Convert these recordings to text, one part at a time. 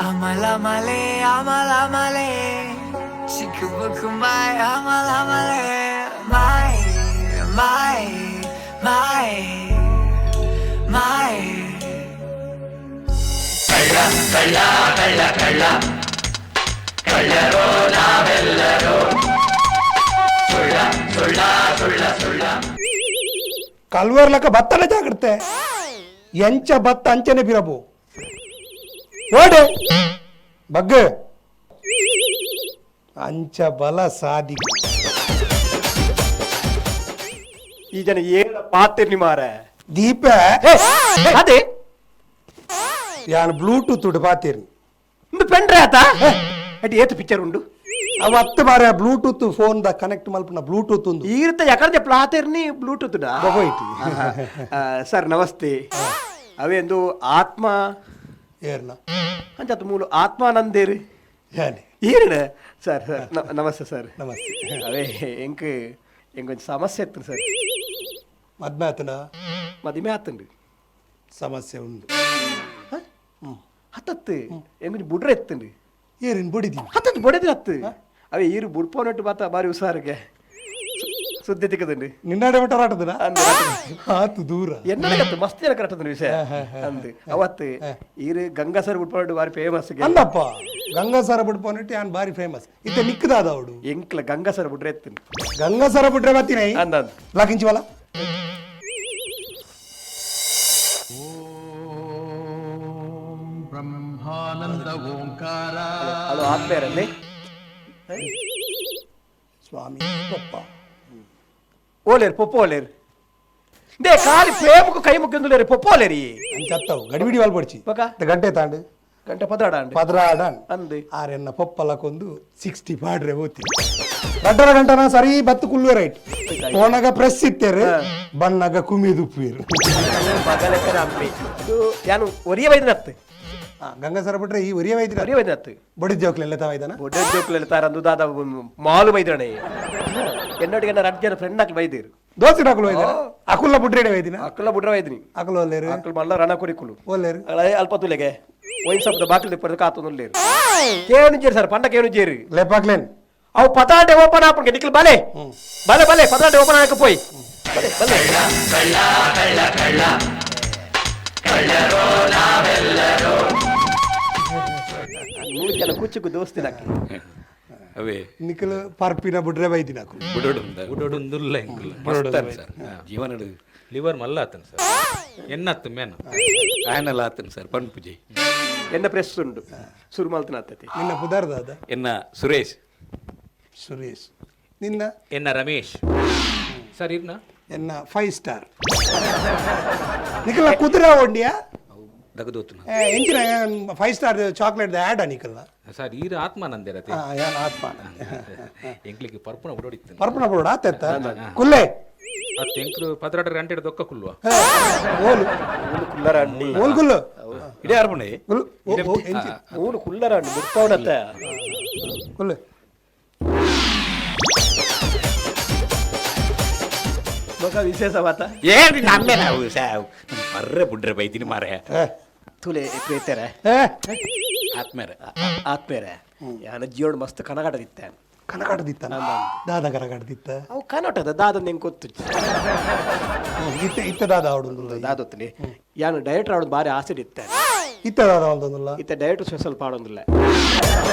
ಅಮಲ ಮಲೆ ಅಮಲ ಮಲೆ ಚಿಕ್ಕ ಬುಕ್ ಮೈ ಅಮಲ ಮಲೆ ಮೈ ಮೈ ಮೈ ಮೈ. ಕಳ್ಳ ಕಳ್ಳ ಕಳ್ಳ ಕಳ್ಳ ಕಳ್ಳರೋ ನಾವೆಲ್ಲರೋ, ಸುಳ್ಳ ಸುಳ್ಳ ಸುಳ್ಳ ಸುಳ್ಳ. ಕಲ್ವರ್ಲಕ್ಕ ಬತ್ತನೆ ಜಾಗ್ರತೆ, ಎಂಚ ಬತ್ತ ಅಂಚನೆ ಬಿರಬು ಓಡೆ ಬಗ್ಗ ಅಂಚ ಬಲ ಸಾದಿ. ಈ ಜನ ಏನ ಪಾತಿರ್ನಿ ಮಾರ. ದೀಪ. ಅದೇ. ಯಾನ್ ಬ್ಲೂಟೂತ್ ಉಡು ಪಾತಿರ್ನಿ. ಇಂದು ಪೆಂಡ್ರೆ ಆತ ಅಟ್ ಏತು ಪಿಕ್ಚರ್ ಉಂಡು. ಅವ ಹತ್ತು ಬಾರ Bluetooth phone the connect ಮಲ್ಪನ Bluetooth ಒಂದು. ಈ ರೀತಿ ಯಾಕಂದ್ರೆ ಪ್ಲಾತಿರ್ನಿ ಬ್ಲೂಟೂತ್. ಬಗೋಯ್ತಿ. ಸರ್ ನಮಸ್ತೆ, ಅವೇಂದು ಆತ್ಮ ಏರ್ನ? ಅಂಚತ್ ಮೂಲು ಆತ್ಮಾನಂದೇರು. ಯಾನೆ. ಏರಿನ ಸರ್? ಸರ್ ನಮಸ್ತೆ ಸರ್. ನಮಸ್ತೆ. ಅವೇ ಎಂಕ್ ಎಂಕೊಂಚ ಸಮಸ್ಯೆ ಇತ್ತು ಸರ್. ಮದ್ಮೆ ಆತನ? ಮದಿಮೆ ಆತಂಡು. ಸಮಸ್ಯೆ ಉಂಡು. ಹತ್ತತ್ತು ಎಂಕೊಂಚ ಬುಡ್ರೆ ಎತ್ತಂಡು. ಏರಿನ್ ಬಡಿದಿ? ಹತ್ತತ್ತು ಬೊಡೆದಿ ಹತ್ತು. ಅವೇ ಈರು ಬುಡ್ಪೋನಟ್ಟು ಬಾತ ಬಾರಿ ಹುಷಾರಿಗೆ ಸುದ್ದಿ ತಿಕ್ಕದಂಡು. ನಿನ್ನಾಡೆ ಮಟ್ಟ ಆಟದನ ಆತು ದೂರ. ಎನ್ನಡಗತ್ತು ಮಸ್ತ್ ಜನ ಕರೆಕ್ಟ್ ವಿಷಯ ಅಂದು ಅವತ್ತು ಈರು ಗಂಗಾಸರ್ ಬುಡ್ಪೋನಟ್ಟು ಬಾರಿ ಫೇಮಸ್. ಅಂದಪ್ಪ, ಗಂಗಾಸರ ಬಿಡ್ಪೋನಿಟ್ಟು ಯಾನ್ ಬಾರಿ ಫೇಮಸ್ ಇತ್ತೆ ನಿಕ್ಕದಾದ ಅವಡು. ಎಂಕ್ಲ ಗಂಗಾಸರ ಬುಡ್ರೆ ಎತ್ತಂಡು. ಗಂಗಾಸರ ಬಿಟ್ರೆ ಬತ್ತೀನಿ. ಅಂದ ಅಂದ. ಲಾಕಿಂಚಿವಲ್ಲ. ಬ್ರಹ್ಮಾನಂದ ಓಂಕಾರ. ಹಲೋ, ಆತ್ಮೇರಲ್ಲಿ. ಸ್ವಾಮಿ ಪಪ್ಪ. ಓಲೇರು ಪೊಪ್ಪ ಓಲೇರು they ಖಾಲಿ ಪ್ರೇಮకు ಕೈ ಮುಗ್ಗಂದುಲೇರು ಪೊಪ್ಪ ಓಲೇರಿ. ಅಂಚತ್ತವು ಗಡಿಬಿಡಿ ವಾಲ್ ಪಡಿಚಿ. ಬೊಕ? ಗಂಟೆ ತಾಂಡು. ಗಂಟೆ ಪದಾಡ ಅಂಡ್. ಪದ್ರಾಡ. ಅಂದು. ಆರೆನ್ನ ಪೊಪ್ಪಲಕ್ಕೊಂದು 60 ಪಾಡ್ರೆ ಓತಿ ರಡ್ಡರ ಗಂಟನ ಸರಿ ಬತ್ತು ಕುಲ್ವೆ ರೈಟ್ ಪೋನಾಗ ಪ್ರೆಸ್ ಇತ್ತೇರು ಬಣ್ಣಾಗ ಕುಮಿದುಪ್ಪೀರು. ಬಗಲೆಕ್ಕನ ಅಮ್ಮೆ ಇದು ಯಾನು ಒರಿಯ ವೈದ್ಯನತ್ತು. ಗಂಗಾಸರ ಬಿಟ್ರೆ ಈ ಒರಿಯ ವೈದ್ಯ. ಒರಿಯ ವೈದ್ಯನತ್ತು. ಬಡಿ ಜೋಕ್ಲೆಲ್ಲ ತಾವೈದನ. ಬೊಡ್ಡ ಜೋಕ್ಲೆಲ್ಲ ತಾರಂದು ದಾದ ಮಾಲು ಬೈದ್ರಣೆ ಎನ್ನೊಟ್ಟಿಗೆ ರಡ್ಡ ಜನ ಫ್ರೆಂಡ್ ಹಾಕಿ ಬೈದಿರು. ದೋಸೆ ಹಾಕಲು ವೈದ್ಯ ಅಕುಲ್ಲ ಬುಡ್ರೇಡೆ ವೈದಿನ. ಅಕ್ಕಲ ಬುಡ್ರ ವೈದ್ನಿ. ಅಕುಲ ಒಲ್ಲೇರು? ಅಕ್ಕಲು ಮಲ್ಲ ರಣ ಕುರಿಕುಲು. ಒಲ್ಲೇರು? ಅಲ್ಪ ತುಲೆಗೆ ವೈನ್ ಸಪ್ತ ಬಾಕಿಲ್ ತಿಪ್ಪದು ಕಾತೊಂದುಲ್ಲೇರು ಕೇನು ಜೇರು ಸರ್ ಪಂಡ ಕೇನು ಜೇರು. ಲೆಪಾಕ್ಲೇನ್. ಅವು ಪತಾಂಟೆ ಓಪನ್ ಆಪುಂಗೆ ನಿಖಿಲ್ ಬಲೆ ಬಲೆ ಬಲೆ ಪತಾಂಟೆ ಓಪನ್ ಆಯಕ ಪೋಯ್ ಬಲೆ ಬಲೆ. ಕಳ್ಳ ಕಳ್ಳ ಕಳ್ಳ ಕಳ್ಳರೋ ನಾವೆಲ್ಲರೋ. ಮೂರು ಜನ ಕುಚ್ಚುಕು ದೋಸ್ತಿನಕ್ಕೆ. ಅವೇ. ನಿಖಲ್ ಪರ್ಪಿನ ಬುಡ್ರೆ ವೈದಿನ ಅಕುಲು. ಬುಡೋಡುಂದುಲ್ಲ ಎಂಕುಲು ಮಸ್ತ್ ಸರ್ ಜೀವನಡು. ಲಿವರ್ ಮಲ್ಲ ಆತನ ಸರ್ ಎನ್ನತ್ತು ಮೇನ. ಆಯನಲ ಆತನು ಸರ್ ಪನ್ಪುಜಿ. ಎನ್ನ ಪ್ರೆಸ್ ಉಂಡು ಸುರುಮಲ್ತನ ಆತತಿ. ನಿನ್ನ ಪುದರ್ದಾದ? ಎನ್ನ ಸುರೇಶ್. ಸುರೇಶ್, ನಿನ್ನ? ಎನ್ನ ರಮೇಶ್ ಸರ್ ಇರ್ನ. ಎನ್ನ 5 ಸ್ಟಾರ್. ನಿಖಲ ಕುದುರೆ ಒಂಡಿಯಾ? ದಗದೋತು. ಎಂಚಿನ 5 star chocolate add ನಿಖಲ್ನ? Sir ಈರ ಆತ್ಮಾನಂದೇರತೆ. ಯಾನ್ ಆತ್ಮ. ಎಂಕ್ಲಿಗೆ ಪರ್ಪುನ ಬುಡೋಡಿತ್ತು. ಪರ್ಪನ ಬೋಡ ಆತೆತ್ತ ಕುಲ್ಲೆ. ಅತ್ತ ಎಂಕ್ಲು ಪದ್ರಾಟ ಗಂಟೆ ದೊಕ್ಕ ಕುಲ್ವ. ಓಲು? ಮೂಲು ಕುಲ್ಲರ ಅಂಡಿ. ಓಲ್ ಕುಲ್ಲು? ಇಡೇ ಅರ್ಪಣೆ. ಕುಲ್ಲು ಓ ಓ ಎಂಚಿ? ಮೂಲು ಕುಲ್ಲರ ಅಂಡಿ ಬುಡ್ಪವನತ್ತ. ಕುಲ್ಲು. ಬೊಕ ವಿಶೇಷ ಮಾತ? ಏನು ನಮ್ಮೆ ನಾವು ಸಾವು ಮರ್ರೆ ಬುಡ್ರೆ ಬೈದಿನಿ ಮಾರೆ. ತುಲೆ ಪ್ರೇತರೆ. ಆತ್ಮೇರೆ. ಆತ್ಮೇರೆ ಯಾನ ಜೀವನ ಮಸ್ತ್ ಕನಗಡದಿತ್ತ. ಕನಕಾಟದಿತ್ತ? ದಾದ ಕನಕಾಟದಿತ್ತ? ಅವು ಕನ್ನಟದ ದಾದ ನಿಂಗೆ ಗೊತ್ತು. ಇತ್ತ ಇತ್ತ ದಾದ ಆವಡುಂದುಲ್ಲ? ದಾದೊತ್ತನಿ ಯಾನು ಡೈರೆಕ್ಟರ್ ಆಡೋದು ಬಾರಿ ಆಸೆ ಇತ್ತ. ಇತ್ತ ದಾದ ಆವಡುಂದುಲ್ಲ? ಇತ್ತ ಡೈರೆಕ್ಟರ್ ಸ್ಪೆಷಲ್ ಪಾಡೊಂದಿಲ್ಲ.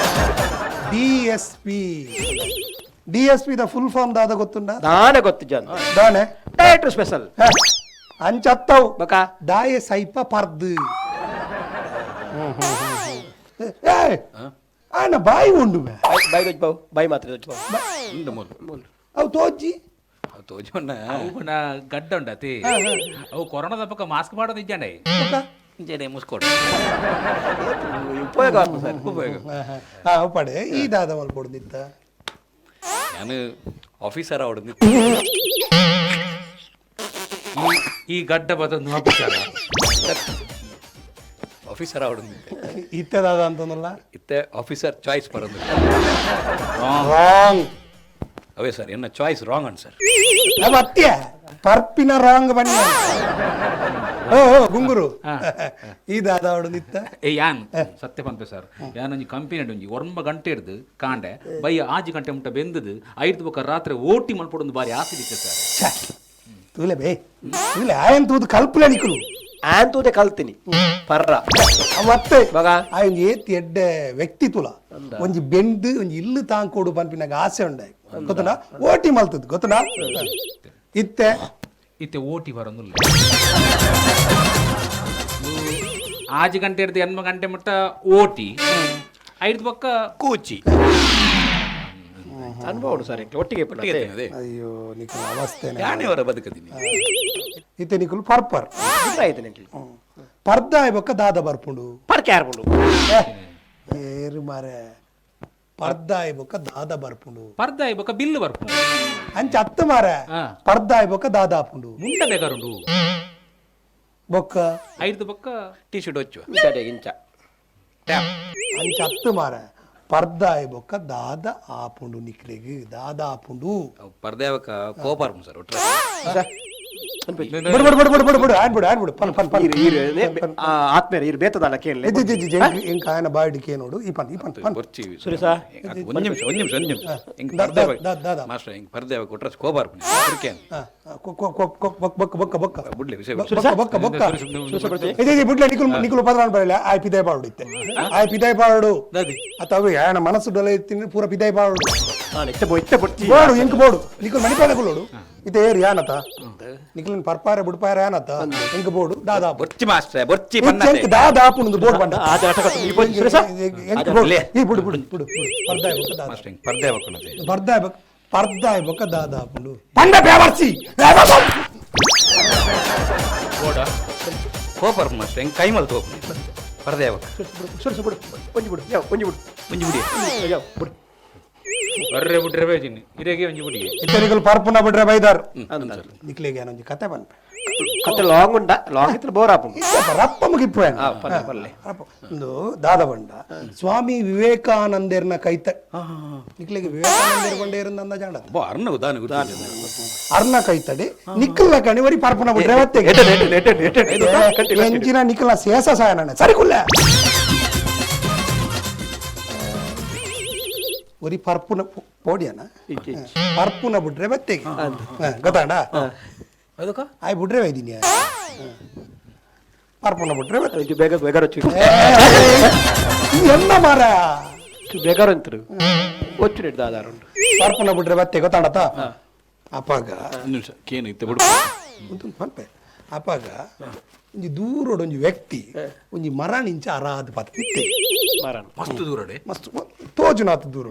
D S P, D S P the full form ದಾದ ಗೊತ್ತುಂಡ? ದಾನೆ ಗೊತ್ತು ಜನ. ದಾನೆ? Director special. ಅಂಚತ್ತವು. ಬಕ? ದಾಯೆ ಸೈಪ ಪರ್ದು ಆನ ಬಾಯಿ ಉಂಡು ಮೇ. ಬಾಯ್ ದೊಜ್ಜ ಬಾವು ಬಾಯ್ ಮಾತ್ರ ದೊಜ್ಜ ಬಾವು. ಉಂಡು ಮೂಲು. ಅವು ತೋಜಿ. ಅವು ತೋಜೋಣ. ಅವು ಪಂಡ ಗಡ್ಡ ಉಂಡತಿ, ಅವು ಕೊರೋನಾದ ಪಕ್ಕ ಮಾಸ್ಕ್ ಮಾಡೋದು ಇಜ್ಜಾಂಡೆ. ಇಂಚನೆ ಮುಸ್ಕೋಡು. ಉಪಯೋಗ ಆಗ್ತದೆ ಸರ್. ಉಪಯೋಗ. ಹಾ ಉಪ್ಪಾಡೆ ಈ ದಾದ ಮಲ್ಪೊಡ್ದಿತ್ತ? ನಾನು ಆಫೀಸರ್ ಅವಡು. ಈ ಗಡ್ಡ ಬದಲು ಆಫೀಸರ್. ಆಫೀಸರ್ ಅವಡು. ಇತ್ತ ದಾದ ಅಂತಂದಲ್ಲ? ಇತ್ತೆ ಆಫೀಸರ್ ಚಾಯ್ಸ್ ಬರೋದು. ಪನ್ಪೆ ಸರ್, ಎನ್ನ choice wrong and sir. ಅವ ಅತ್ಯ ಪರ್ಪಿನ ರಾಂಗ್ ಬನ್ನಿ. ಓ ಓ, ಗುಂಗುರು ಈ ದಾದ ಅವಡು ನಿತ್ತ. ಏ ಯಾನ್ ಸತ್ಯ ಪನ್ಪೆ ಸರ್, ಯಾನ್ ಒಂಜಿ ಕಂಪನಿ ಒಂಜಿ 9 ಗಂಟೆ ಹಿಡ್ದು ಕಾಂಡೆ ಬೈ 6 ಗಂಟೆ ಮುಟ್ಟ ಬೆಂದದು ಐದು ಬೊಕ್ಕ ರಾತ್ರಿ ಓಟಿ ಮಲ್ಪೊಡೊಂದು ಬಾರಿ ಆಸೆ ಇತ್ತೆ ಸರ್. ಛೆ, ತೂಲೆ ಬೇ ತೂಲೆ ಆಯನ್ ತೂದು ಕಲ್ಪುಲೆ ನಿಕುಲು. ಆನ್ ತೂದೆ ಕಲ್ತೀನಿ ಪರ್ರ. ಮತ್ತೆ ಮಗ. ಆಯನ್ ಏತ್ ಎಡ್ಡೆ ವ್ಯಕ್ತಿ ತುಲ, ಒಂಜಿ ಬೆಂದು ಒಂಜಿ ಇಲ್ಲು ತಾಂಕೋಡು ಪನ್ಪಿನಾಗ ಆಸೆ ಉಂಡಾಯ್ ಗೊತ್ತನಾ, ಓಟಿ ಮಲ್ತದ್ ಗೊತ್ತನಾ ಇತ್ತೆ. ಇತ್ತೆ ಓಟಿ ಬರೊಂದುಲ್ಲ. 6 ಗಂಟೆ ಹಿಡ್ದು 8 ಗಂಟೆ ಮುಟ್ಟ ಓಟಿ ಐದು ಬೊಕ್ಕ ಕೂಚಿ ಅನುಭವ ಉಂಟು ಸರ್ ಒಟ್ಟಿಗೆ ಇಪ್ಪುನ ಅತ್ತೆ. ಅದೇ ಅಯ್ಯೋ ನಿಕುಲು ಅವಸ್ಥೆ. ಯಾನೇ ಅವರ ಬದುಕದಿನಿ. ಇತ್ತೆ ನಿಕುಲು ಪರ್ಪರ್ ಇಲ್ಲ ಆಯ್ತು ನಿಂಗೆ. ಪರ್ದಾಯ ಬೊಕ್ಕ ದಾದ ಬರ್ಪುಂಡು. ಪರ್ಕೆ ಯಾರ್ಪುಂಡು? ಏ, ಏರು ಮಾರೆ, ಪರ್ದಾಯ ಬೊಕ್ಕ ದಾದ ಬರ್ಪುಂಡು. ಪರ್ದಾಯ ಬೊಕ್ಕ ಬಿಲ್ಲು ಬರ್ಪುಂಡು. ಅಂಚ ಅತ್ತ ಮಾರೆ, ಪರ್ದಾಯ ಬೊಕ್ಕ ದಾದ ಆಪುಂಡು. ಮುಂಡ ಬೇಗಾರುಂಡು. ಬೊಕ್ಕ ಐದು ಬೊಕ್ಕ ಟಿ ಶರ್ಟ್ ಹೊಚ್ಚುವ. ಇಂಚ ಇಂಚ. ಅಂಚ ಅತ್ತು ಮಾರೆ, ಪರ್ದಾಯ ಬೊಕ್ಕ ದಾದ ಆಪುಂಡು ನಿಕ್ಲೆಗ್, ದಾದ ಆಪುಂಡು. ಪರ್ದೆ ಅವಕ ಕೋಪಾರ್ಪುಂಡು ಸರ್ ಒಟ್ರೆ. ಬಿಡು ಬಿಡು ಬಿಡು ಬಿಡು ಬಿಡು ಬಿಡು ಆಯ್ತು ಬಿಡು ಆಯ್ತು ಬಿಡು ಪನ್ ಪನ್ ಪನ್. ಇರು ಇರು ಆತ್ಮೇರೆ ಇರು ಬೇತದಲ್ಲ ಕೇಳಲೆ. ಇಜ್ಜಿ ಇಜ್ಜಿ ಇಜ್ಜಿ, ಎಂಕ್ ಆಯನ ಬಾಯ್ಡಿಕೆ ನೋಡು. ಈ ಪನ್ ಈ ಪನ್ ಪನ್. ಬೊರ್ಚಿ. ಸುರೇಶ. ಒಂದ್ ನಿಮಿಷ ಒಂದ್ ನಿಮಿಷ ಒಂದ್ ನಿಮಿಷ. ಎಂಕ್ ದಾ- ಪರ್ದೆ ದಾ- ದಾ- ದಾ. ಮಾಸ್ಟರ್, ಎಂಕ್ ಪರ್ದೆ ಅವಕ ಒಟ್ರೆ ಕೋಪಾರ್ಪುಂಡು ಕುರ್ಕೆ. ಆ, ಆ, ಕೊ- ಕೊ- ಕೊ- ಕೊ- ಬೊಕ್ಕ ಬೊಕ್ಕ ಬೊಕ್ಕ ಬೊಕ್ಕ ಬುಡ್ಲೆ ವಿಷಯ. ಬೊಕ್ಕ ಬೊಕ್ಕ ಬೊಕ್ಕ. ಇಜ್ಜಿ ಇಜ್ಜಿ ಬುಡ್ಲೆ ನಿಕುಲು ನಿಕುಲು ಪದರಾನ್ ಬರಲ್ಲ. ಆಯ್ ಪಿದಾಯ್ ಪಾಡು ಇತ್ತೆ, ಆಯ್ ಪಿದಾಯ್ ಪಾಡು. ಅತ್ತ ಅವು ಆಯನ ಮನಸ್ಸು ಡೊಲೆ ಇತ್ತೀನಿ ಪೂರ ಪಿದಾಯ್ ಪಾಡು. ಇತ್ತೆ ಬೊ ಇತ್ತೆ ಬೊರ್ಚಿ. ಬೋಡು ಎಂಕ್ ಬೋಡು ನಿಕುಲು ಮಣಿಪಾಲ ಕುಲ್ಲೋಡು. ಇತ್ತೆ ಏರು ಯಾನತ ನಿಕುಲಿನ ಪರ್ಪಾರೆ ಬುಡ್ಪಾರೆ ಯಾನತ ಎಂಕ್ ಬೋಡು ದಾದಾ. ಬೊರ್ಚಿ ಮಾಸ್ಟ್ರೆ ಬೊರ್ಚಿ. ಎಂಕ್ ಪನ್ನತೆ. ದಾದಾ ಆಪುಂಡು ಬೋಡು ಬಂಡ. ಆದ ಆಟ ಕಟ್ಟು. ಈ ಬೊರ್ಚಿ ಸುರೇಶ. ಎಂಕ್ ಬೋಡು ಈ ಬುಡು ಬುಡು ಬುಡು ಬುಡು ಪರ್ದಾಯ ಬೊಕ್ಕ ದಾದಾ. ಮಾಸ್ಟರ್, ಎಂಕ್ ಪರ್ದೆ ಅವಕನತೆ. ಪರ್ದಾಯ ಬೊಕ್ಕ ಪರ್ದಾಯ ಬೊಕ್ಕ ದಾದಾ ಆಪುಂಡು ಪಂಡ ಬೇವರ್ಸಿ. ಕೋಪಾರ್ಪುಂಡು ಮಾಸ್ಟರ್, ಎಂಕ್ ಕೈ ಮಲ್ತು ಹೋಗ್ಪುಂಡು ಪರ್ದೆ ಅವಕ. ಸುರೇಶ ಬಿಡು, ಒಂಜಿ ಬಿಡು, ಯಾವ ಒಂಜಿ ಬಿಡು. ಒಂಜಿ ಬಿಡಿ. ಯಾವ ಬಿಡು. ಬರ್ರೆ ಬಿಟ್ರೆ ಬೇಜಿನಿ ಇರೆಗೆ ಒಂಜಿ ಬಿಡಿ. ಇತ್ತೆ ನಿಕುಲು ಪರ್ಪುನ ಬಿಡ್ರೆ ಬೈದಾರ್. ಅಂದ ನಿಕ್ಲೆಗೆ ಏನೊಂಜಿ ಕತೆ ಪನ್ಪೆ. ಕತೆ ಲಾಂಗ್ ಉಂಡ, ಲಾಂಗ್ ಇತ್ತು ಬೋರ್ ಆಪುಂಡು. ಇತ್ತಪ್ಪ, ರಪ್ಪ ಮುಗಿಪ್ಪು. ಪಲ್ಲೆ, ಪಲ್ಲೆ. ಒಂದು ದಾದ ಬಂಡ ಸ್ವಾಮಿ ವಿವೇಕಾನಂದರ್ನ ಕೈತ ನಿಕ್ಲೆಗೆ ವಿವೇಕಾನಂದರ್ ಬಂಡ ಇರಂದ ಅಂದಾಜ ಅಂಡ. ಬೋ ಅರ್ನ ಉದಾನ ಗುರ್ತು. ಅರ್ನ ಕೈತಡೆ ನಿಕ್ಕಲ್ನ ಕಣಿ ವರಿ ಪರ್ಪುನ ಬಿಡ್ರೆ ಮತ್ತೆ ಎಂಜಿನ ನಿಕ್ಕಲ್ನ ಸೇಸ ಸಾಯನ ಸರಿ ಕುಲ್ಲ ಒರಿ ಪರ್ಪುನ ಪೋಡಿಯನ ಪರ್ಪುನ ಬಿಡ್ರೆ ಬತ್ತೆಗೆ ಗೊತ್ತಾಂಡ. ಅದಕ್ಕ ಆಯ್ ಬಿಡ್ರೆ ವೈದಿನಿ ಪರ್ಪುನ ಬಿಡ್ರೆ ಬತ್ತೆ. ಇದು ಬೇಗ ಬೇಗ ರೊಚ್ಚು. ಎನ್ನ ಮಾರ ಬೇಗ ಅಂತಾರೆ ಒಚ್ಚು ರೇಟ್ ದಾದಾರ ಉಂಟು. ಪರ್ಪುನ ಬಿಡ್ರೆ ಬತ್ತೆ ಗೊತ್ತಾಡತ ಅಪಾಗ. ಒಂದ್ ನಿಮಿಷ ಕೇನು ಇತ್ತೆ ಬಿಡು. ಒಂದು ಪನ್ಪೆ ಅಪಾಗ ಒಂಜಿ ದೂರೋಡು ಒಂಜಿ ವ್ಯಕ್ತಿ ಒಂಜಿ ಮರ ನಿಂಚ ಅರಾದ ಪತ್ತಿತ್ತೆ. ಮರಣ ಮಸ್ತ್ ದೂರಡೆ. ಮಸ್ತ್ ತೋಜುನಾಥ ದೂರ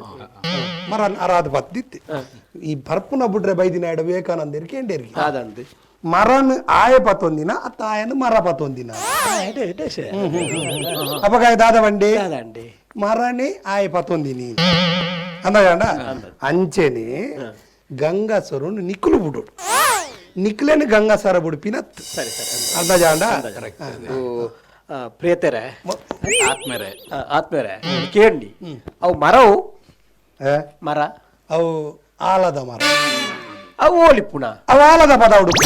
ಮರ ಅರಾದ ಪತ್ತಿತ್ತೆ. ಈ ಪರ್ಪುನ ಬಿಡ್ರೆ ಬೈದಿನ ಎಡ ವಿವೇಕಾನಂದರ್ ಕೇಂಡೇರಿಗೆ ಆದಂತೆ ಮರನ್ ಆಯ ಪತ್ತೊಂದಿನ ಅತ್ತ ಆಯನ ಮರ ಪತ್ತೊಂದಿನ. ಅಪಗಾಯ ದಾದ ಬಂಡಿ ದಾದಂಡಿ. ಮರನೇ ಆಯ ಪತ್ತೊಂದಿನಿ ಅಂದಾಜ. ಅಂಚೆನೆ ಗಂಗಾಸರುನ್ ನಿಕ್ಕುಲು ಬಿಡು, ನಿಕ್ಲೇನು ಗಂಗಾಸರ ಬುಡುಪಿನತ್. ಸರಿ ಸರಿ. ಅಂದಾಜ. ಪ್ರೇತರೆ ಆತ್ಮೇರೆ. ಆತ್ಮೇರೆ ಕೇಳಿ ಅವು ಮರವು ಮರ. ಅವು ಆಲದ ಮರ. ಅವು ಓಲಿಪುಣ. ಅವು ಆಲದ ಪದ ಉಡುಪು.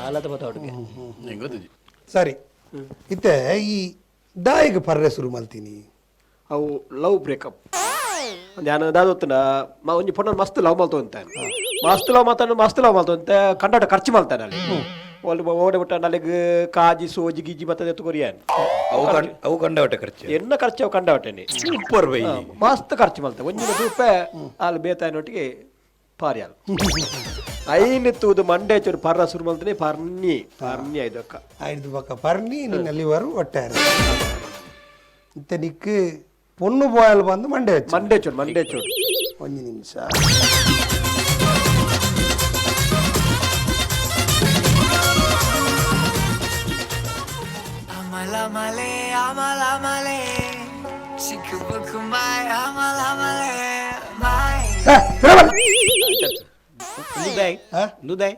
ಆಲದ ಪದ ಹುಡುಗಿ. ನಿಂಗೆ ಗೊತ್ತಿದೆ. ಸರಿ ಇತ್ತೆ ಈ ದಾಯಿಗೆ ಪರ್ರೆ ಶುರು ಮಲ್ತೀನಿ. ಅವು ಲವ್ ಬ್ರೇಕಪ್ ಧ್ಯಾನ ದಾದೊತ್ತನ ಒಂಜಿ ಪೊಣ್ಣ ಮಸ್ತ್ ಲವ್ ಮಲ್ತು ಅಂತ, ಮಸ್ತ್ ಲವ್ ಮಾತಾಡ, ಮಸ್ತ್ ಲವ್ ಮಲ್ತು ಅಂತ ಕಂಡಾಟ ಖರ್ಚು ಮಲ್ತಾನೆ. ಅಲ್ಲಿ ಒಲ್ ಓಡೆ ಬಿಟ್ಟ ಅಲ್ಲಿಗೆ ಕಾಜಿ ಸೋಜಿ ಗಿಜಿ ಮತ್ತೆ ಎತ್ತು ಕೊರಿಯಾನ್. ಅವು ಕಂಡ ಅವು ಕಂಡವಟೆ ಖರ್ಚು. ಎನ್ನ ಖರ್ಚು ಅವು ಕಂಡಾಟನೆ. ಸೂಪರ್ ಬೈ. ಮಸ್ತ್ ಖರ್ಚು ಮಲ್ತ ಒಂಜಿನ ರೂಪಾಯಿ ಅಲ್ಲಿ ಬೇತಾಯಿನೊಟ್ಟಿಗೆ ಪಾರ್ಯಾಲ್ ಐನು ತೂದು ಮಂಡೆ ಚೂರು ಪರ್ರ ಸುರು ಮಲ್ತಾನೆ ಪರ್ನಿ ಪರ್ನಿ ಐದಕ್ಕ. ಐದು ಪಕ್ಕ ಪರ್ನಿ ನಿನ್ನ ಲಿವರ್ ಒಟ್ಟಾರೆ ಇತ್ತೆ ನಿಕ್ ಪೊಣ್ಣು ಬೋಯಲ್ ಬಂದು ಮಂಡೆ ಹಚ್ಚು. ಮಂಡೆ ಚೂರು ಮಂಡೆ ಚೂರು. ಒಂದು ನಿಮಿಷ. Amalamale, amalamale, chikubukumai, amalamale, mai. ಏ, ಬಿಡಬಲ್ಲ. ನುದಾಯ್. ಆ? ನುದಾಯ್.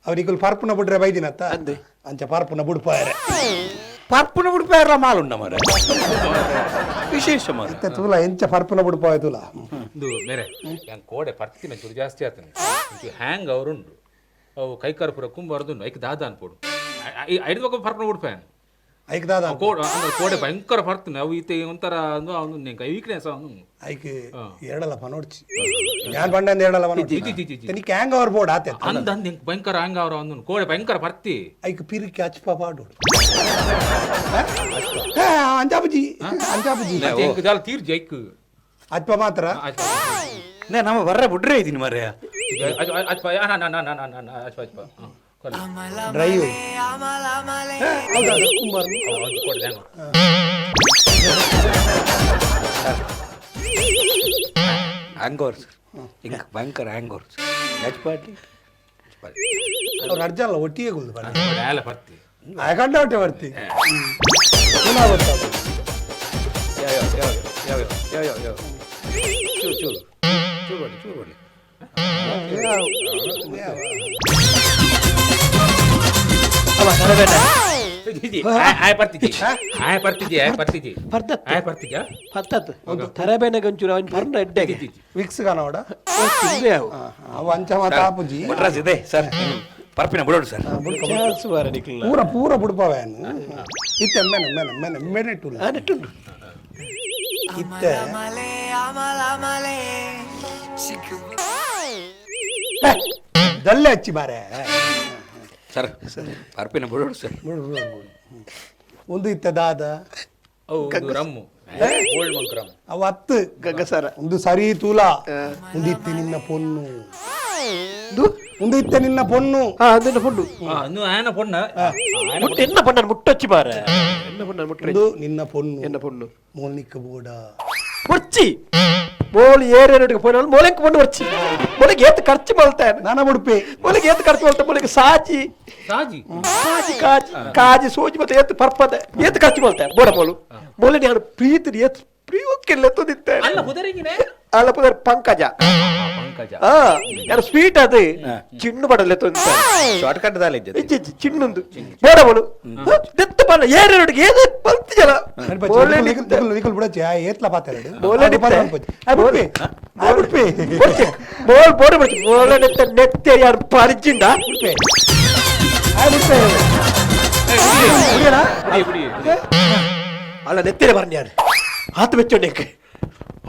ಅವ್ರಿಗುಲ್ ಪರ್ಪುನ ಬಿಡ್ರೆ ಬೈದಿನತ್ತ. ಅಂದೆ. ಅಂಚ ಪರ್ಪುನ ಬುಡ್ಪಾಯರೆ. ಪರ್ಪುನ ಬುಡ್ಪೇರ ಮಾಲುಂಡ ಮರ ವಿಶೇಷ ಮರ ಇತ್ತೆ ತೂಲ ಎಂಚ ಪರ್ಪುನ ಬುಡ್ಪಾವೆ ತೂಲ. ಇದು ಮೇರೆ ಯಾನ್ ಕೋಡೆ ಪರ್ತಿನ ಚೂರು ಜಾಸ್ತಿ ಆತನೆ ಒಂಚೂರು ಹ್ಯಾಂಗ್ ಅವರುಂಡು ಅವು ಕೈಕಾರು ಪೂರ ಕುಂಬಾರದುಂಡು ಐಕ್ ದಾದ ಅನ್ಪೋಡು ಐದು ಪಕ್ಕ ಪರ್ಪುನ ಬುಡ್ಪಾಯನ್. ಐಕ್ ದಾದ? ಕೋಡೆ ಅಂದ್ರೆ ಕೋಡೆ ಭಯಂಕರ ಪರ್ತನೆ ಅವು ಈತೆ ಒಂಥರ ಅಂದು ಅವನು ವೀಕ್ನೆಸ್ ಅವನು. ಐಕ್ ಎರಡಲ್ಲ ಪನೋಡ್ಚಿ ಯಾನ್ ಬಂಡಂದ ಎರಡಲ್ಲ ಪನೋಡ್ಚಿ. G, G, G, G. ನಿಕ್ ಹ್ಯಾಂಗ್ ಅವ್ರ ಬೋರ್ಡ್ ಆತೆ. ಅಂದ ಅಂದ್ ಹಿಂಗ್ ಭಯಂಕರ ಹ್ಯಾಂಗ್ ಅವ್ರ ಅವನು ಕೋಡೆ ಭಯಂಕರ ಪರ್ತಿ. ಐಕ್ ಪಿರಿಕಿ ಅಚ್ಪ ಪಾಡೋಡು ಅಂಜಾಬುಜಿ ಅಂಜಾಬುಜಿ. ಮತ್ತೆ ಎಂಕ್ ದಾಲ ತೀರ್ಜಿ ಐಕ್. ಅಚ್ಪ ಮಾತ್ರ. ಅಚ್ಪ. ನೇ ನಮ್ಮ ಬರ್ರೆ ಬುಡ್ರೆ ಇದೀನಿ ಮರ್ಯ. ಅಚ್ಪ ನಾ ನಾ ನಾ ನಾ ನಾ ಅಚ್ಪ ಅಚ್ಪ ಕೊಲ್ಲ. ಡ್ರೈ ಹೌದಾ ಕುಂಬಾರ? ಅವು ಕೋಡೆ ಹ್ಯಾಂಗ್ ಹ್ಯಾಂಗ್ ಓವರ್ ಸರ್ ಇಂಕ್ ಭಯಂಕರ ಹ್ಯಾಂಗ್ ಓವರ್ ಸರ್ ಯಜ್ಪಾಡ್ಲಿ. ಅವ್ರು ಅರ್ಜಲ್ಲ ಒಟ್ಟಿಗೆ ಗುಲ್ದು ಬಣ್ಣ. ಕೋಡೆ ಆಲ ಪರ್ತಿ. ಕಂಡ ಒಟ್ಟೆ ಬರ್ತಿ ಪುನಃ ಗೊತ್ತಾಗ್ತದೆ. ಯಾವ ಯಾವ ಯಾವ ಯಾವ ಯಾವ ಯಾವ ಚೂರು ಚೂರು ಚೂರು ಬರಲಿ ಚೂರು ಬರಲಿ. ಆಯ್ ಪರ್ತಿಜಿ ಆಯ್ ಪರ್ತಿಜಿ ಆಯ್ ಪರ್ತಿಜಿ. ಪರ್ದತ್ತು. ಆಯ್ ಪರ್ತಿಜ. ಪತ್ತತ್ತು ಒಂದು ತರಬೇನೆಗೆ ಒಂಚೂರು ಅವನ್ ಪರ್ನ ಎಡ್ಡೆಗೆ. ವಿಕ್ಸ್ ಕಾನವಡ. ತಿಂದ್ರೆ ಅವು. ಅವು ಅಂಚ ಮಾತ ಆಪುಜಿ. ಬಟ್ರಾಸ್ ಇದೆ ಸರ್ ಪರ್ಪಿನ ಬುಡೋಡು ಸರ್. ಚಾನ್ಸ್ ಬಾರ ನಿಕ್ಲ. ಪೂರ ಪೂರ ಬುಡ್ಪವೆ ಇತ್ತೆ ಮೆನೆ ಮೆನೆ ಮೆನೆ ಮೆನೆ ಟುಲ. ಆ ನೆಟ್ಟುಂಡು. ಇತ್ತೆ ಮಲೆ ಅಮಲ ಮಲೆ ಸಿಕ್ಕು. ದಲ್ಲೆ ಹಚ್ಚಿ ಬಾರೆ. ಸರ್ ಪರ್ಪಿನ ಬುಡೋಡು ಸರ್. ಬಿಡು, ಬಿಡು, ಬಿಡು. ಒಂದು ಇತ್ತೆ ದಾದ. ಅವು ಒಂದು rum old monk rum. ಅವು ಹತ್ತು. ಗಂಗಸರ. ಒಂದು ಸರಿ ತೂಲ ಒಂದು ಇತ್ತೆ ನಿನ್ನ ಪೊನ್ನು ಒಂದು ಇತ್ತೆ ನಿನ್ನ ಪೊನ್ನು. ಹಾ ಅದನ್ನ ಪುಂಡು. ಇನ್ನು ಆಯನ ಪೊಣ್ಣ. ಮುಟ್ಟು ಎನ್ನ ಪಣ್ಣ ಮುಟ್ಟೊಚ್ಚಿ ಬಾರ ಎನ್ನ ಪಣ್ಣ ಮುಟ್ಟ. ಒಂದು ನಿನ್ನ ಪೊನ್ನು. ಎನ್ನ ಪೊಣ್ಣು. ಮೋಲ್ನಿಕ್ಕ ಬೋಡ. ಒರ್ಚಿ ಮೋಳು ಏರಿಯಾ ಪೋಯಿನಾಲ್ ಮೋಲೆಂಕ್ ಪೊಣ್ಣು ಒರ್ಚಿ ಮೊಲೆಗೆ ಏತ್ ಖರ್ಚು ಮಲ್ತಾನೆ. ನಾನ ಬುಡ್ಪೆ. ಮೊಲೆಗೆ ಏತ್ ಖರ್ಚು ಮಲ್ತ ಮೊಲೆಗೆ ಸಾಜಿ. ಸಾಜಿ. ಕಾಜಿ ಕಾಜಿ ಕಾಜಿ ಸೋಜಿ ಮತ್ತೆ ಏತ್ ಪರ್ಪದೆ ಏತ್ ಖರ್ಚು ಮಲ್ತಾನೆ ಬೋಡ ಮೋಳು ಮೊಲೆ ನಾನು ಪ್ರೀತಿ ಏತ್ ಪ್ರಿಯೋಕ್ಕೆಲ್ಲ ತೊದಿತ್ತೆ. ಅಲ್ಲ ಪುದರಿಂಗಿನೇ. ಅಲ್ಲ ಪುದರ್ ಪಂಕಜ. ಪಂಕಜ. ಆ ಯಾರು ಸ್ವೀಟ್ ಅದು ಚಿಣ್ಣು ಬಡಲೆ ತೊಂತ. ಶಾರ್ಟ್ ಕಟ್ ದಾಲ ಇದ್ದೆ. ಇಜ್ಜಿ ಇಜ್ಜಿ ಚಿಣ್ಣೊಂದು ಬೇಡ ಅವಳು ದೆತ್ತ ಪನ್ನ ಏರಿಯಾ ಏನೇ ಬಲ್ತಿ ಜನ ಮೋಲೆ ನಿಕ್ತೆ. ನಿಕುಲ್ ಬಿಡಚ್ಚಿ ಆ ಏತ್ಲ ಪಾತೆರಡು. ಮೋಲೆ ನಿಕ್ತೆ. ಬುಡ್ಪೆ ಆ ಬುಡ್ಪೆ. ಒರ್ಚಿ, ಮೋಲ್ ಬೋಡ ಬಡ್ಚಿ ಮೋಲೆ ನೆತ್ತ ನೆತ್ತೆ ಯಾರು ಪರಿಚಿಂಡ. ಬುಡ್ಪೆ ಆ ಬುಡ್ಪೆ ಬುಡಿಯನಾ? ಬಿಡಿ ಬಿಡಿ. ಅಲ್ಲ ನೆತ್ತೆರೆ ಬರ್ನ್ಯಾರು ಆತ ಬೆಚ್ಚೊಂಡೆಕ್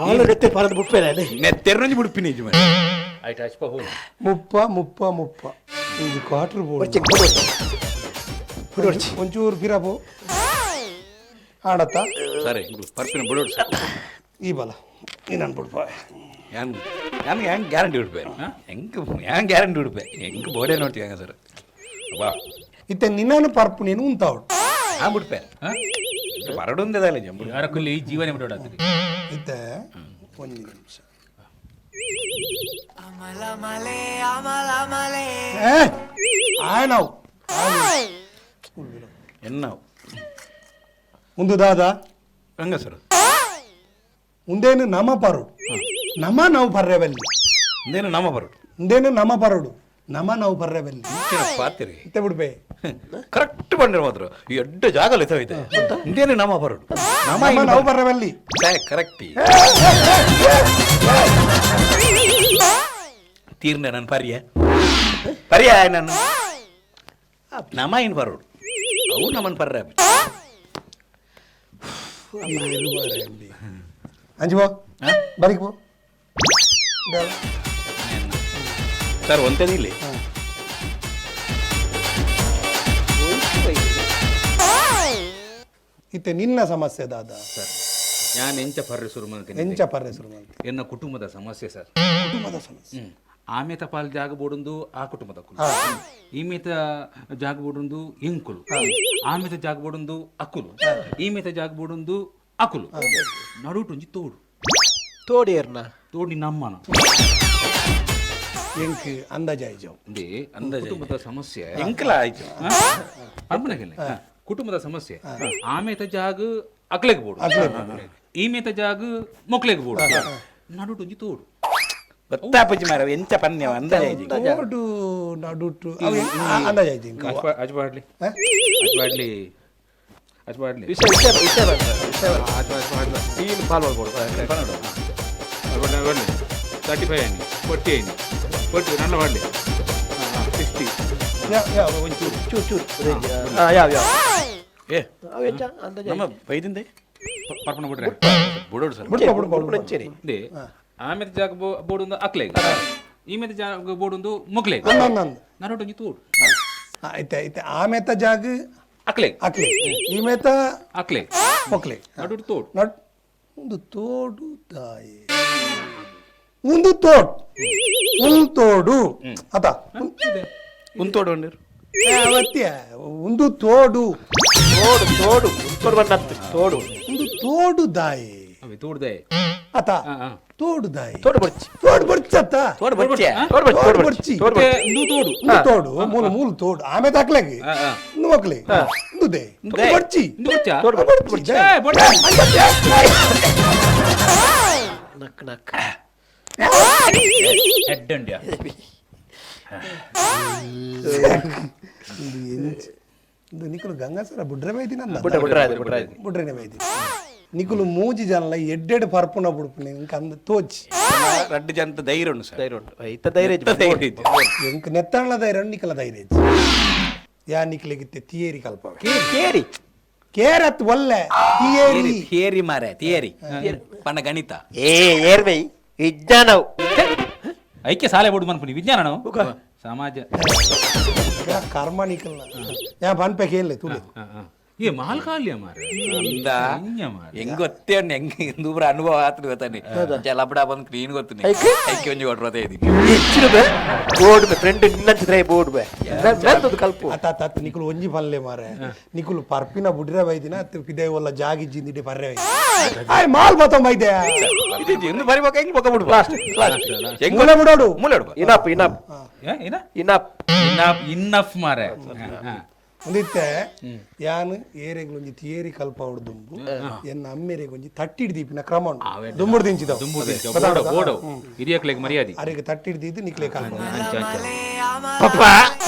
ಆಲ ನೆತ್ತೆ ಪರಂದು ಬುಡ್ಪೇನೆ. ನೆತ್ತೆರ್ನೊಂಜಿ ಬುಡ್ಪಿನಿ ಇಜ್ಜಿ ಮರೆ. ಆಯ್ತು ಅಚ್ಪ ಹೋಗಿ. ಮುಪ್ಪ ಮುಪ್ಪ ಮುಪ್ಪ ಇಂಜಿ ಕ್ವಾರ್ಟರ್ ಬೋರ್ಡ್. ಒರ್ಚಿ ಕೊಡು ಕೊಡು ಒರ್ಚಿ. ಒಂಚೂರು ಫಿರಾಪು ಆಡತ್ತ. ಸರಿ ಪರ್ಪಿನ ಬುಡೋಡು ಸರ್. ಈ ಬಲ ನೀನು ಬಿಡ್ಪ. ಯಾನ್ ಯಾನ್ ಹೆಂಗೆ ಗ್ಯಾರಂಟಿ ಉಡ್ಪೆ ಹೆಂಗೆ ಹ್ಯಾಂಗ್ ಗ್ಯಾರಂಟಿ ಉಡ್ಪೆ ಹೆಂಗೆ ಬೋಡೆ ನೋಡ್ತೀವಿ ಹಂಗ ಸರ್ ಬಾ. ಇತ್ತೆ ನಿನ್ನನ್ನು ಪರ್ಪು ನೀನು ಉಂತಾವಡು. ಹಾ ಬಿಡ್ಪೆ ಬರಡೊಂದೇದಲ್ಲ ಜಂಬು. ಯಾರ ಕೊಲ್ಲಿ ಜೀವನ ಬಿಡೋಡಾತ್ರಿ. ಇತ್ತೆ ಒಂದು ನಿಮಿಷ. ಅಮಲ ಮಲೆ ಅಮಲ ಮಲೆ. ಏ ಆಯ್ ನಾವು ಎನ್ನಾವು. ಒಂದು ದಾದ. ಹಂಗ ಸರ್. ಉಂದೇನು ನಮ ಪರೋಡು ನಮ ನಾವು ಪರ್ರೆಬಲ್ಲಿ. ಇಂದೇನು ನಮ್ಮ ಬರಡು. ಉಂದೇನು ನಮ ಪರೋಡು ನಮ ನಾವು ಪರ್ರೆಬಲ್ಲಿ. ಪಾತಿರಿ. ಇತ್ತೆ ಬಿಡ್ಪೆ. ಕರೆಕ್ಟ್ ಬಂದ್ರೆ ಮಾತ್ರ ಈ ಎಡ್ಡ ಜಾಗಲ್ಲ ಇದೆ ಇಂದೇನು ನಮ್ಮ ಬರಡು ನಮ. ನಮ ನಾವು ಪರ್ರೆಬಲ್ಲಿ. ಕರೆಕ್ಟ್ ತೀರ್ನೆ ನನ್ನ ಪರ್ಯ ಪರ್ಯ ನಾನು ನಮ ಏನು ಬರೋಡು ಅವು ನಮ್ಮನ್ನು ಪರ್ರೆ. ಅಂಜು ಬೋ ಬರೀಕ್ ಬೋ. ಸರ್ ಒಂತೇನಿಲ್ಲ. ಇತ್ತೆ ನಿನ್ನ ಸಮಸ್ಯೆ ದಾದ? ನಾನು ಎಂಚ ಪರ್ರೆ ಶುರು ಮಾಡ್ತೀನಿ. ಎಂಚ ಪರ್ರೆ ಶುರು ಮಾಡ್ತಿ? ಎನ್ನ ಕುಟುಂಬದ ಸಮಸ್ಯೆ ಸರ್. ಕುಟುಂಬದ ಸಮಸ್ಯೆ. ಆಮೇತ ಪಾಲ್ ಜಾಗ ಬೋಡೊಂದು ಆ ಕುಟುಂಬದ ಕುಲು ಈಮೇತ ಜಾಗ ಬೋಡೊಂದು ಎಂಕುಲು ಆಮೇತ ಜಾಗ ಬೋಡೊಂದು ಅಕುಲು ಈಮೇತ ಜಾಗ ಬೋಡೊಂದು ಅಕುಲು ನಡುಟುಂಜಿ ತೋಡು. ತೋಡಿಯರ್ನ. ತೋಡಿ ನಮ್ಮನ. ಎಂಕ್ ಅಂದಾಜಾಯ್ಜವು. ಅಂದೇ ಕುಟುಂಬದ ಸಮಸ್ಯೆ. ಎಂಕಲ ಆಯ್ತು. ಅರ್ಪಣೆಗೆ ಕುಟುಂಬದ ಸಮಸ್ಯೆ ಆಮೇತ ಜಾಗ ಅಕ್ಲೆಗ್ ಬೋಡು ಈಮೇತ ಜಾಗ ಮೊಕ್ಲೆಗ್ ಬೋಡು ನಡುಟುಂಜಿ ತೋಡು. ಗೊತ್ತಾಪುಜಿ ಮಾರ ಎಂಚ ಪನ್ಯ ಅಂದಾಜ್. ತೋಡು ನಡುಟು ಅಂದಾಜಾಯ್ಜು ಇಂಕ. ಅಜ್ಪಾಡ್ಲಿ ಅಜ್ಪಾಡ್ಲಿ. ಅಷ್ಟು ಮಾಡಲಿ. ವಿಷಯ ವಿಷಯ ವಿಷಯ ವಿಷಯ ಟೀನ್ ಪಾಲ್ ಮಾಡ್ಬೋದು. ಒಳ್ಳೆ 35 ಅಣ್ಣಿ, 40 ಅಣ್ಣಿ, 40 ನನ್ನ ಮಾಡಲಿ, 60. ಯಾ ಯಾ. ಒಂಚೂರು. ಚೂರು ಚೂರು. ಹಾಂ, ಯಾವ ಯಾವ? ಏ. ಅವು ಹೆಚ್ಚ ಅಂದಾಜು. ನಮ್ಮ ಬೈದಿಂದೆ ಪರ್ಪಣ ಬಿಡ್ರೆ. ಬುಡೋಡು ಸರ್. ಬುಡ್ಪ ಬುಡ್ಪ ಬುಡ್ಪ. ಅಂಚೇರಿ. ಇದೆ ಆಮೇಲೆ ಜಾಗ ಬೋರ್ಡ್ ಒಂದು ಅಕ್ಲೆ, ಈ ಮೇಲೆ ಜಾಗ ಬೋರ್ಡ್ ಒಂದು ಮೊಕ್ಲೆ. ಅಂದ್ ಅಂದ್ ಅಂದ್. ನರೋಟು ಒಂಜಿ ತೋಡು. ಐತೆ ಐತೆ, ಆಮೇತ ಜಾಗ ಅಕ್ಲೆ. ಅಕ್ಲೆ, ಈಮೇತ ಅಕ್ಲೆ. ಮೊಕ್ಲೆ. ನಡುಟು ತೋಡು. ನಟ್ ಒಂದು ತೋಡು ತಾಯಿ, ಒಂದು ತೋಡ್, ಒಂದು ತೋಡು ಅತ. ಉಂತೋಡು ಅಂಡಿರು. ಅವತ್ಯ ಒಂದು ತೋಡು. ತೋಡು ತೋಡು ತೋಡು ಬಣ್ಣತ್ತು ತೋಡು. ಒಂದು ತೋಡು ದಾಯಿ. ಅವೆ ತೋಡ್ದೆ. ಅತ. ಹಾ, ಹಾ. ತೋಡು ದಾಯಿ. ತೋಡು ಬಡ್ಚಿ. ತೋಡು ಬಡ್ಚತ್ತ. ತೋಡು ಬಚ್ಚೆ. ತೋಡು ಬಡ್ಚಿ. ತೋಡು ಬಡ್ಚಿ. ತೋಡು ಬಡ್ಚಿ. ಇಂದು ತೋಡು. ಒಂದು ತೋಡು, ಮೂಲ ಮೂಲ ತೋಡು, ಆಮೇಲೆ ತಾಕ್ಲಾಗಿ. ಹಾ, ಹಾ. ಒಂದು ಮಕ್ಳಿ ಒಂದು they they. ಬಡ್ಚಿ. ಇಂದು ಬಡ್ಚಾ? ತೋಡು. ಬಡ್ಚಿ. ಏ, ಬಡ್ಚಿ. ನಕ್ ನಕ್. ಹೆಡ್ ಅಂಡ್ಯ. ಇದು ನಿಕುಲು ಗಂಗಾಸರ ಬುಡ್ರೆ ಬೈದಿನ. ಬುಡ್ರ ಬುಡ್ರ ಆಯ್ತು, ಬುಡ್ರ ಆಯ್ತು. ಬುಡ್ರೆನೆ ಬೈದಿ. ನಿಕುಲು ಮೂಜಿ ಜನಲ ಎಡ್ಡೆಡ್ ಪರ್ಪುನ ಬುಡ್ಪುನೆ ಇಂಕ ಅಂದ ತೋಚಿ. ರಡ್ಡು ಜನ ಧೈರ್ಯ ಉಂಡು ಸರ್. ಧೈರ್ಯ ಉಂಟು, ಇತ್ತ ಧೈರ್ಯ ಇಜ್ಜಿ. ಧೈರ್ಯ ಇಜ್ಜಿ. ಎಂಕ್ ನೆತ್ತಾಣ್ಲ ಧೈರ್ಯ ಉಂಡು, ನಿಕಲ ಧೈರ್ಯ ಇಜ್ಜಿ. ಯಾ ನಿಕ್ಲೆಗಿತ್ತೆ ತಿಯೇರಿ ಕಲ್ಪವೆ. ಕೇರಿ. ಕೇರತ್ ಒಲ್ಲೆ ತಿಯೇರಿ. ಥಿಯರಿ ಮಾರೆ, ಥಿಯರಿ ಪಣ್ಣ ಗಣಿತ. ಏ ಏರ್ಮೈ ವಿಜ್ಞಾನವು. ಐಕ್ಯ ಸಾಲೆ ಬೋರ್ಡ್ ಮನ್ಪುನಿ ವಿಜ್ಞಾನ ನಾವು ಸಮಾಜ. ಯಾ ಕರ್ಮ ನಿಕಲ್ನ ಯಾ ಪನ್ಪೆ ಕೇಳ್ಲೆ ತುಲೆ. ಹಾ, ಹಾ. ಏ ಮಾಲ್ ಕಾಲ್ಯ ಮಾರೆ. ಅಂದ. ಇಂಜ ಮಾರೆ. ಹೆಂಗ್ ಗೊತ್ತೇ ಉಂಡು, ಹೆಂಗ್ ಇಂದೂಬ್ರ ಅನುಭವ ಆತ್ರಿ ಗೊತ್ತಾನೆ. ಲಪಡ ಬಂದು ಕ್ಲೀನ್ ಗೊತ್ತುನಿ. ಐಕೆ? ಐಕೆ ಒಂಜಿ ಕೊಟ್ರು ಇದೀನಿ. ಹೆಚ್ಚಿನ ಬೇ ಬೋರ್ಡ್ ಬೇ ಫ್ರೆಂಡ್ ನಿನ್ನಂಚಿದ್ರೆ ಬೋರ್ಡ್ ಬೇ ಮೆಂತದ್ದು ಕಲ್ಪು. ಅತ್ತ ಅತ್ತ ಅತ್ತ, ನಿಕುಲು ಒಂಜಿ ಪಲ್ಲೆ ಮಾರೆ, ನಿಕುಲು ಪರ್ಪಿನ ಬುಡ್ರೆ ಬೈದಿನ ಅತ್ತ ಪಿದೆ ಒಲ್ಲ ಜಾಗಿ ಜಿಂದಿಡಿ ಪರ್ರೆ ಬೈದಿ ಆಯ್ ಮಾಲ್ ಬತ್ತೊಂಬ ಬೈದೆ. ಇದು ಇನ್ನು ಬರಿಬೇಕು, ಹೆಂಗ್ ಬೊಕ್ಕ ಬಿಡ್ಬ ಲಾಸ್ಟ್ ಲಾಸ್ಟ್. ಹೆಂಗ್ ಮೂಲೆ ಬಿಡೋಡು. ಮೂಲೆ ಬಿಡ್ಬ. ಇನಪ್ ಇನಪ್. ಏ, ಏನ? Enough. Enough enough ಮಾರೆ. ಹಾ, ಹಾ. ಒಂದಿತ್ತೆ ಯಾನ್ ಏರೆಗ್ ಒಂಜಿ ತಿಯೇರಿ ಕಲ್ಪ ದುಂಬು ಎನ್ನ ಅಮ್ಮೆರೆಗ್ ಒಂಜಿ ತಟ್ಟಿಡ್ ದೀಪಿನ ಕ್ರಮ ಉಂಡು ದುಂಬುಡು ದಿಂಚಿದವು. ದುಂಬು ದಿಂಚ, ಬೋಡ ಬೋಡ ಹಿರಿಯಕ್ಲೆಗ್ ಮರ್ಯಾದೆ. ಅರೆಗ್ ತಟ್ಟಿಡ್ ದೀದು ನಿಕ್ಲೆ ಕಲ್ಪ. ಅಂಚ ಅಂಚ. ಪಪ್ಪ.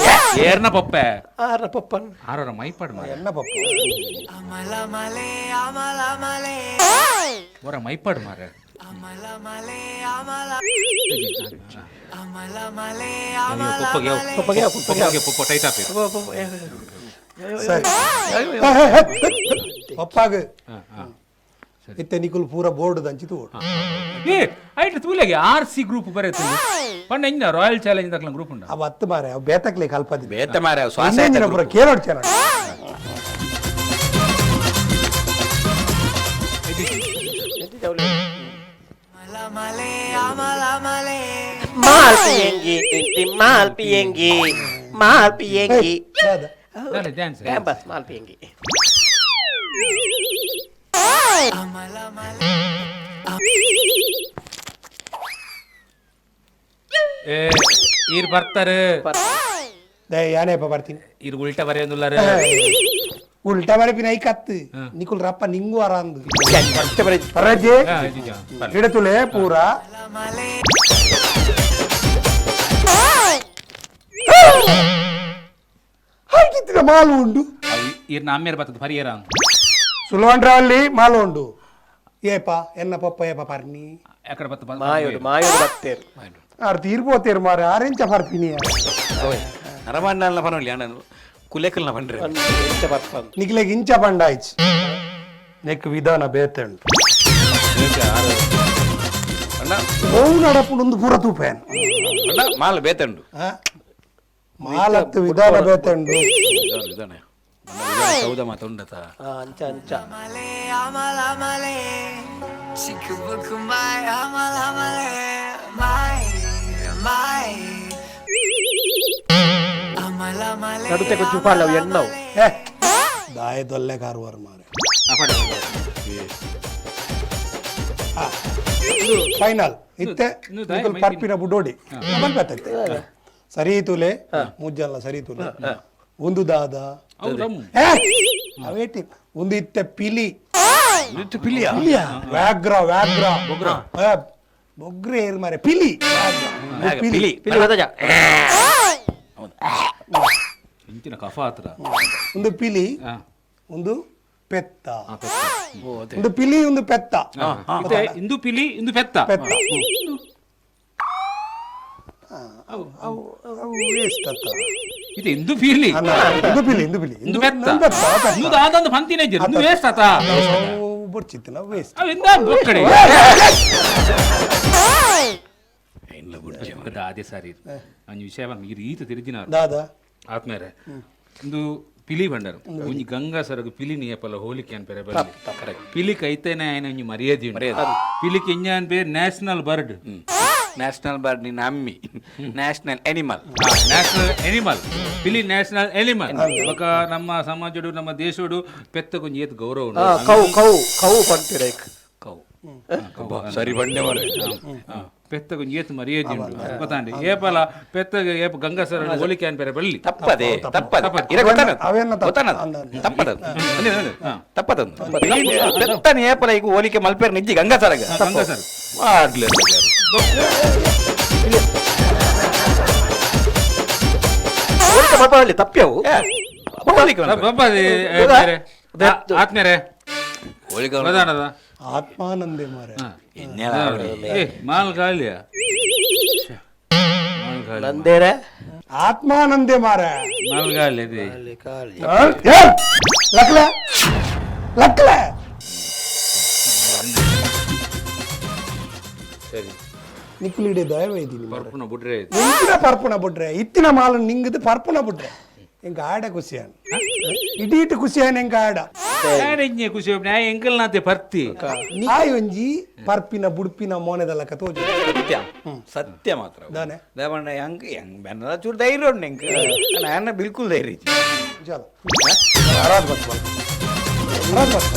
ಏರ್ನ ಪಪ್ಪೆ. ಆರ ಪಪ್ಪನ್. ಆರೋರ ಮೈಪಾಡ್ ಮಾರೆ. ಎನ್ನ ಪಪ್ಪ. ಅಮಲ ಮಲೆ ಅಮಲ ಮಲೆ. ಓರ ಮೈಪಾಡ್ ಮಾರೆ. ಅಮಲ ಮಲೆ ಅಮಲ ಅಮಲ ಮಲೆ ಅಮಲ. ಪಪ್ಪಗೆ ಯಾವ ಪಪ್ಪಗೆ ಯಾವ, ಪಪ್ಪಗೆ ಪಪ್ಪ ಟೈಟ್ ಆಪಿ. ಸರಿ ಪಪ್ಪಾಗ. ಹಾ ಹಾ. ಇತ್ತೆ ನಿಕುಲು ಪೂರ ಬೋರ್ಡ್ ದಂಚಿತು ಓಡು. ಏ ಐಟ್ ತೂಲೆಗೆ R C group ಬರೆತು ಪಂಡ ಇಂಜ ರಾಯಲ್ ಚಾಲೆಂಜ್ ದಕ್ಲ ಗ್ರೂಪ್ ಉಂಡ. ಅವ ಅತ್ತು ಮಾರೆ, ಅವ ಬೇತಕ್ಲೆ ಕಲ್ಪದಿ. ಬೇತ ಮಾರೆ, ಅವು ಶ್ವಾಸ ಇನ್ನೇಂಜಿನ ಪೂರ ಕೇಳೋಡ್ ಚೆನ್ನ. ಅಮಲ ಮಲೆ ಅಮಲ ಮಲೆ. ಮಾಲ್ ಪಿಯಂಗಿ ತಿಂತಿ ಮಾಲ್ ಪಿಯಂಗಿ ಮಾಲ್ ಪಿಯಂಗಿ. ಡ್ಯಾನ್ಸ್. ಬಸ್ ಮಾಲ್ ಪಿಯಂಗಿ. ಅಮಲ ಮಲೆ. ಏ ಈರ್ ಬರ್ತಾರೆ. ಯಾನೇಪ ಬರ್ತೀನಿ. ಈರ್ ಉಲ್ಟಾ ಬರೆಯೊಂದುಲ್ಲಾರ. ಉಲ್ಟಾ ಬರಪಿನ I ಕತ್ತು ನಿಕುಲ್ ರಪ್ಪ ನಿಂಗು ಅರಾಂದು ರಜೆ. ಹಾ. ಇಡತುಲೆ ಪೂರ. ಮಲೆ. ಹಾಕಿತ್ತಿನ ಮಾಲು ಉಂಡು. ಈರ್ನ ಅಮ್ಮೇರ್ ಬರ್ತದ ಪರಿಯರ. ಸುಲವಂಡ್ರವಲ್ಲಿ ಮಾಲು ಉಂಡು. ಏಪ ಎನ್ನ ಪಪ್ಪ ಏಪ ಪರ್ನಿ. ಎಕಡೆ ಬತ್ತ? ಮಾಯೋಡು ಮಾಯೋಡು ಬತ್ತೇರು. ಆರ್ ತೀರ್ಪೋತೇರು ಮಾರೆ, ಆರೆಂಚ ಪರ್ಪಿನಿ. ನರಮಾಂಡಲ್ನ ಪನೊಲಿ ಅಣ್ಣ, ಕುಲೆಕಲ್ನ ಪಂಡ್ರೆ. ಎಂಚ ಬರ್ಪಂದು. ನಿಕ್ಲೆಗ್ ಇಂಚ ಪಂಡಾಯ್ಚ್ ನೆಕ್ ವಿಧಾನ ಬೇತೆಂಡು. ಅಣ್ಣ. ಓವು ನಡಪುಂಡು ಪೂರ ತೂಪೇನ್. ಅಣ್ಣ, ಮಾಲ್ ಬೇತಂಡು. ಮಾಲತ್ತು ವಿಧಾನ ಬೇತೆಂಡು. ವಿಧಾನ ವಿಧಾನ ಸೌದ ಮಾತುಂಡತ. ಅಂಚ ಅಂಚ. ಮಲೆ ಅಮಲ ಮಲೆ ಚಿಕ್ಕಬುಕ್ಕು ಮೈ ಅಮಲ ಮಲೆ ಮೈ ಮೈ ಅಮಲ ಮಲೆ. ನಡುತೆ ಕೊಂಚ ಉಪಾಲ ಎಣ್ಣವು. ಏ ದಾಯ ದೊಲ್ಲೆ ಕಾರುವಾರ ಮಾರೆ. ಫೈನಲ್ ಇತ್ತೆ. ಇನ್ನು ದಾಯ ನಿಕುಲ್ ಮೈ ಪರ್ಪಿನ ಬುಡೋಡಿ ಬನ್ಪತ್ತೈತೆ. ಸರಿ ತೂಲೆ, ಮುಜ್ಜಲ್ಲ ಸರಿ ತೂಲೆ. ಒಂದು ದಾದ. ಏ, ಅವೇಟಿ ಒಂದು ಇತ್ತೆ ಪಿಲಿ. ಪಿಲಿಯ? ಪಿಲಿಯ, ವ್ಯಾಘ್ರ ವ್ಯಾಘ್ರ ಬೊಗ್ರ ಬೊಗ್ರೆ ಏರ್ ಮಾರೆ, ಪಿಲಿ ವ್ಯಾಘ್ರ. ಒಂದು ಪಿಲಿ. ಪಿಲಿ. ಪಿಲಿ ಗೊತ್ತಾಜ. ಇಂಚಿನ ಕಫ ಹತ್ರ. ಒಂದು ಪಿಲಿ. ಹಾ. ಒಂದು ಪೆತ್ತ. ಒಂದು ಪಿಲಿ, ಒಂದು ಪೆತ್ತ. ಇತ್ತೆ ಇಂದು ಪಿಲಿ, ಇಂದು ಪೆತ್ತ. ಪೆತ್ತ. ಅವು ಅವು ಅವು ವೇಸ್ಟ್ ಅತ್ತ. ಇದು ಇಂದು ಪಿಲಿ. ಅಲ್ಲ, ಇಂದು ಪಿಲಿ, ಇಂದು ಪಿಲಿ. ಇಂದು ಪೆತ್ತ. ಇಂದು ಪೆತ್ತ, ಪೆತ್ತ. ಇಂದು ದಾದಂದು ಪಂತಿನ ಇಜ್ಜಿ, ಇಂದು ವೇಸ್ಟ್ ಆತ. ಅವು ಬೊಡ್ಚಿತ್ತು ನಾವು ವೇಸ್ಟ್. ಅವು ಇಂದ ಬೊಕ್ಕಡೆ ದಾದೆ ಸಾರಿ ಅಂಜಿ ವಿಷಯ ಬಂದು ಈ ರೀತಿ ತಿರುಜಿನಾರು. ದಾದಾ. ಆತ್ಮೇರೆ ಇಂದು ಪಿಲಿ ಭಂಡಾರ ಒಂಜಿ ಗಂಗಾ ಸರಗು ಪಿಲಿ ನಿಯಪಲ ಹೋಲಿಕೆ ಅನ್ಪೆರೆ ಬಲ್ಲಿ. ಪಿಲಿ ಕೈತೇನೆ ಆಯ್ನ ಒಂಜಿ ಮರ್ಯಾದೆ ಉಂಡು. ಪಿಲಿ ಕೆಂಜ ಅನ್ಪೇರ್ ನ್ಯಾಷನಲ್ ಬರ್ಡ್. ನ್ಯಾಷನಲ್ ಬರ್ಡ್ ನಿನ್ನ ಅಮ್ಮಿ, ನ್ಯಾಷನಲ್ ಅನಿಮಲ್. ನ್ಯಾಷನಲ್ ಎನಿಮಲ್, ಪಿಲಿ ನ್ಯಾಷನಲ್ ಎನಿಮಲ್. ಬೊಕ ನಮ್ಮ ಸಮಾಜಡು ನಮ್ಮ ದೇಶಡು ಪೆತ್ತಗೊಂಜಿ ಏತ್ ಗೌರವ ಉಂಡು. ಕೌ ಕೌ ಕೌ ಪಂಪಿರ. ಕೌ ಸರಿ ಬಂಡೆ ಮರೆ. ಪೆತ್ತಗೊಂಜಿ ಏತ್ ಮರ್ಯಾದೆ ಉಂಡು ಗೊತ್ತಾಂಡಿ. ಏಪಲ ಪೆತ್ತಗ ಏಪ ಗಂಗಾಸರ ಹೋಲಿಕೆ ಅನ್ಪೆರೆ ಬಲ್ಲಿ. ತಪ್ಪದೆ ತಪ್ಪದೆ ಇರ ಗೊತ್ತಾನದು. ಅವೇನ ತಪ್ಪು. ಗೊತ್ತಾನದು. ಅಂದ. ತಪ್ಪದದು ಒಂದೇ, ಒಂದೇ. ತಪ್ಪದದು. ಪೆತ್ತನ ಏಪಲ ಈಗ ಹೋಲಿಕೆ ಮಲ್ಪೇರ್ ನಿಜ್ಜಿ ಗಂಗಾಸರಗ. ಗಂಗಾಸರ. ಮಾಡ್ಲಿ. ಹೋಲಿಕೆ ಮಲ್ಪಲ್ಲಿ ತಪ್ಪ್ಯವು. ಹೋಲಿಕೆ ಮಲ್ಪೇರ್. ಬಬ್ಬ ಆತ್ಮೇರೆ ಹೋಲಿಕೆ ಮಲ್ಪೇರ್. ಪ್ರಧಾನದ ಆತ್ಮಾನಂದೆ ಮಾರೆ. ಇನ್ಯಾವ ಅವ್ರು? ಏ ಮಾಲ್ ಗಾಳಿಯ ಮಾಲ್ ಗಾಳಿ. ನಂದೇರೆ. ಆತ್ಮಾನಂದೆ ಮಾರೆ. ಮಾಲ್ ಗಾಳಿ ಅದೇ. ಲಕ್ಲೆ ಲಕ್ಲೆ. ಸರಿ. ನಿಕ್ಕುಲಿಡೆ ದಯವ ಇದ್ದೀನಿ. ಪರ್ಪುನ ಬುಡ್ರೆ. ನಿಂಗಿನ ಪರ್ಪುನ ಬಿಡ್ರೆ, ಇತ್ತಿನ ಮಾಲ ನಿಂಗದು ಪರ್ಪುನ ಬಿಡ್ರೆ ಎಂಕ ಆಡ ಖುಷಿಯಾನ, ಇಡೀಟ್ ಖುಷಿಯಾನ ಎಂಕ ಆಡ. ಇಂಜೆ ಖುಷಿ ಎಂಕಲ್ ನಾತೆ ಪರ್ತಿ. ಆಯ್ ಒಂಜಿ ಪರ್ಪಿನ ಬುಡ್ಪಿನ ಮೋನೆದಲ್ಲಕ ತೋಜು. ಸತ್ಯ ಸತ್ಯ ಮಾತ್ರ. ದಾನೆ? ದಾವಣ್ಣ ಹೆಂಗ್ ಹೆಂಗ್ ಬೆನ್ನದ ಚೂರು ಧೈರ್ಯ ಉಂಟು ಎಂಕ್. ನಾನು ಬಿಲ್ಕುಲ್ ಧೈರ್ಯ ಇಜ್ಜಿ. ಚಲ ಆರಾಧ ಬತ್ ಬಾ, ಆರಾಧ ಬತ್.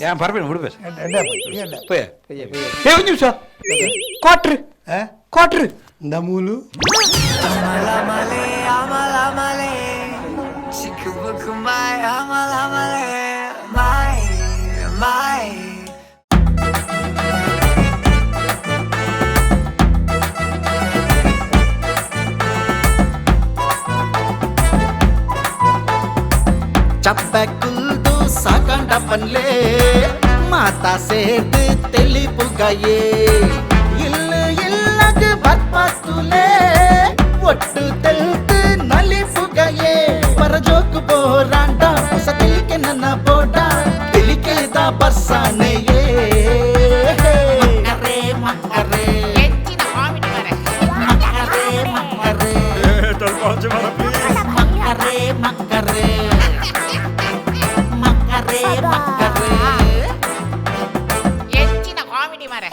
ಏನ್ ಪರ್ಪಿನ ಬಿಡ್ಬೇಕು. ಎಡ್ಡೆ ಎಡ್ಡೆ. ಪೋಯ ಏ ಒಂದು ನಿಮಿಷ, ಕ್ವಾಟ್ರ್ ಕ್ವಾಟ್ರ್. ನಮೂಲು. Amalamale, amalamale, chikubukumai, amalamale, mai, mai. ಚಪ್ಪೆ ಕುಲ್ದು ಸಾಕಂಡ ಪನ್ಲೆ ಮಾತಾ ಸೇರ್ದು தெளிப்புகையே இல்லு இல்லகு பத்மத்துலே ஒட்டு தெல்து நலிப்புகையே பரஜோக்கு போராண்டா ಹೊಸ ತಿಳಿಕೆ ನನ್ನ ಬೋಡ ತಿಳಿಕೆದ ಬರ್ಸಾನೆಯೇ ಮಕ್ಕರೇ ಮಕ್ಕರೇ ಮಕ್ಕರೇ ಮಕ್ಕರೇ ಮಕ್ಕರೇ ಮಕ್ಕರೇ ಮಕ್ಕರೇ ಮಕ್ಕರೇ. ಎಂಚಿನ ಕಾಮಿಡಿ ಮಾರೆ.